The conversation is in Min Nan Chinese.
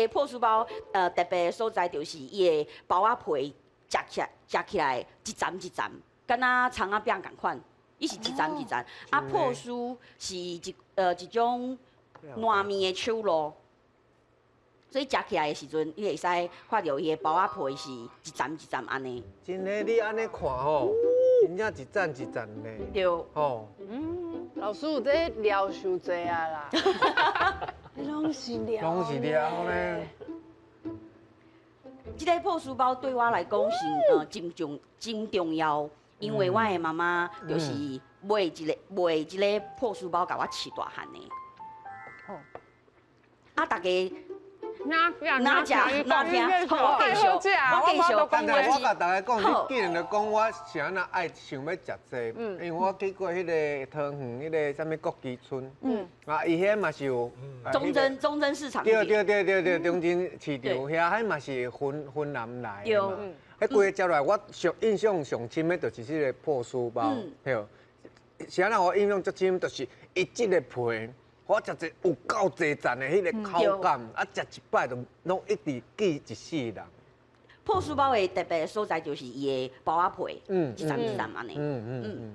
這個破書包，特別所在就是伊的包仔皮食起來一層一層，敢若蔥仔餅仝款，伊是一層一層。啊，破書是一種爛麵的手路，所以食起來的時陣，你會使看著伊的包仔皮是一層一層按呢。真的，你按呢看吼，真正一層一層的。對。吼。老師，這料傷濟啊啦。攏是料。攏是料咧。這个破書包對我來講是真重要，因為我的媽媽就是賣這个破書包共我飼大漢的。啊，大家哪哪食哪聽，好，我繼續，我繼續。但是我共大家講，你既然就講我是按怎愛想欲食這個，因為我去過彼个桃園彼个啥物國旗村，啊，伊遐嘛是有忠貞市場。對對對對對，忠貞市場遐，彼嘛是芬蘭來的嘛。彼規个食落來，我上印象上深的就是這个破書包，對。是按怎我印象足深，就是伊這个皮。我食一有夠濟層的彼个口感，啊，食一擺就攏一直記一世人。破書包的特別所在就是伊的包仔皮，一層一層按呢。